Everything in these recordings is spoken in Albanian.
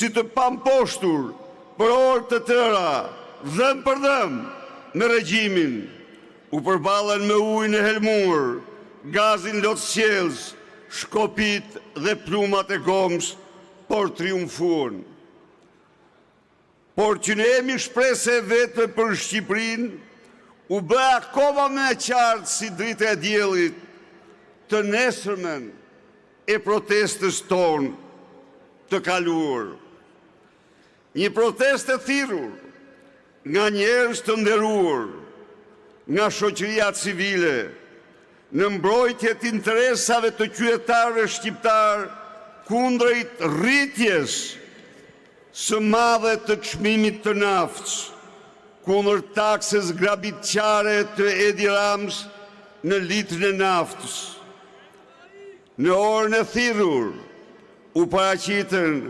si të pamposhtur për orë të tëra, dhëmbë për dhëmbë me regjimin, u përballën me ujin e helmuar, gazin lotsjellës, shkopinjtë dhe plumbat e gomës, por triumfuan. Por që ne jemi shpresa e vetme për Shqipërinë, u bë akoma më e qartë si drita e diellit të nesërmen e protestës tonë të kaluar. Një protestë e thirrur nga njerëz të nderuar, nga shoqëria civile, në mbrojtje të interesave të qytetarëve shqiptarë kundrejt rritjes së madhe të çmimit të naftës, kundër taksës grabitqare të Edi Ramës në litrin e naftës. Në orën e thirrur u paraqitën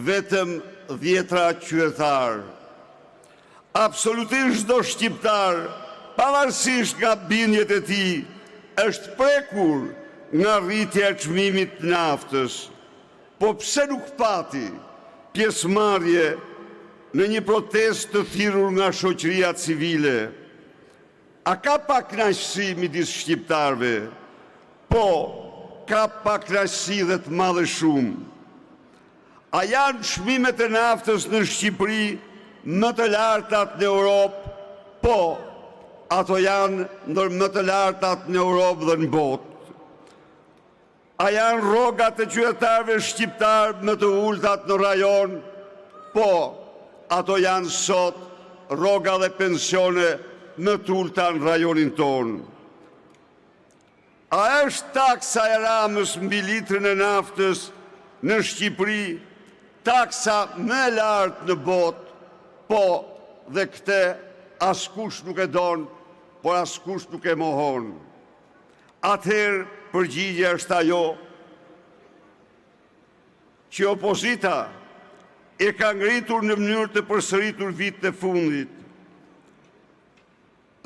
vetëm dhjetëra qytetarë. Absolutisht çdo shqiptar, pavarësisht nga bindjet e tij, është prekur nga rritja e çmimit të naftës. Po pse nuk pati pjesëmarrje në një protestë të thirrur nga shoqëria civile? A ka pakënaqësi midis shqiptarëve? Po, ka pakënaqësi dhe të madhe shumë. A janë çmimet e naftës në Shqipëri më të lartat në Europë? Po, ato janë ndër më të lartat në Europë dhe në botë. A janë rrogat e qytetarëve shqiptarë më të ulëtat në rajon? Po, ato janë sot rroga dhe pensione më të ulëta në rajonin tonë. A është taksa e Ramës mbi litrin e naftës në Shqipëri taksa më e lartë në botë? Po, dhe këtë askush nuk e don, por askush nuk e mohon. Atëherë përgjigjja është ajo që opozita e ka ngritur në mënyrë të përsëritur vitet e fundit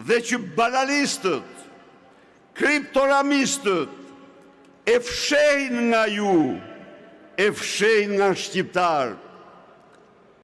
dhe që banalistët, kriptoramistët e fshehin nga ju, e fshehin nga shqiptarët.